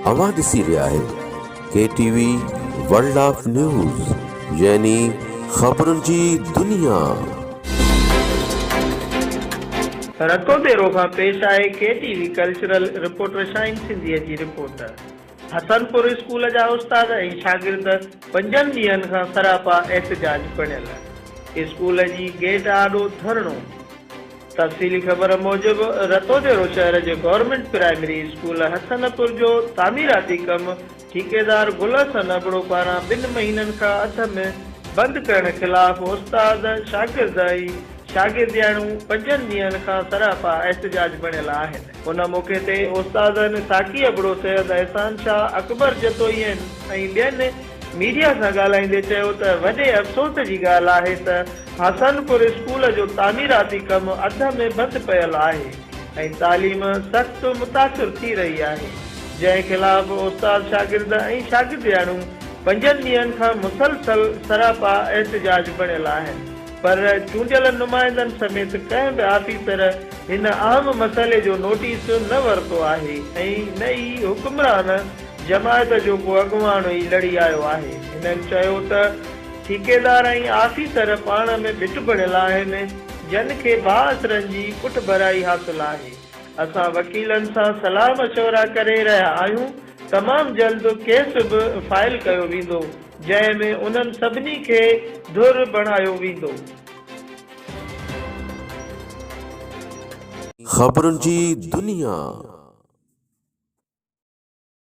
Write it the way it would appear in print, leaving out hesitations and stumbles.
اوهان ڏسي رهيا آهيو K T V world of news يعني خبرن جي دنيا. رتوديرو کان پيش آهي K T V cultural reporter Shaheen سنڌيء جي رپورٽ. حسن پور اسڪول جا استاد ۽ شاگرد پنجن ڏينهن کان سراپا احتجاج بڻيل اسڪول جي گيٽ آڏو ڌرڻو. تفصيلي خبر موجب رتوديرو شهر جي گورنمينٽ پرائمري اسڪول حسن پور جو تعميراتي ڪم ٺيڪيدار گل حسن ابڙو پاران ٻن مهينن کان اڌ ۾ بند ڪرڻ خلاف استاد، شاگرد ۽ شاگردياڻيون پنجن ڏينهن کان سراپا احتجاج بڻيل آهن. ان موقعي تي استادن ساقي ابڙو، سيد احسان شاهه، اڪبر جتوئي ۽ ٻين ميڊيا سان ڳالهائيندي چيو ته وڏي افسوس جي ڳالهه آهي ته حسن پور اسڪول جو تعميراتي ڪم اڌ ۾ بند پيل آهي ۽ تعليم سخت متاثر ٿي رهي آهي جنهن خلاف استاد شاگرد ۽ شاگردياڻيون پنجن ڏينهن کان مسلسل سراپا احتجاج بڻيل آهن. پر چونڊيل نمائندن سميت ڪنهن به آفيسر هن اهم مسئلي جو نوٽيس نه ورتو آهي ۽ نه ئي حڪمران جماعت جو ڪو اڳواڻ ئي لڙي آيو آهي. هنن چيو ته ٺيڪيدار ۽ آفيسر پاڻ ۾ ڀٽ بڻيل آهن جن کي بااثرن جي پٺڀرائي حاصل آهي. اسان وڪيلن سان صلاح مشورا ڪري رهيا آهيون تمام جلد ڪيس به فائل ڪيو ويندو. جنهن ۾ انهن سڀني کي ڌر بڻايو ويندو. خبرن جي دنيا.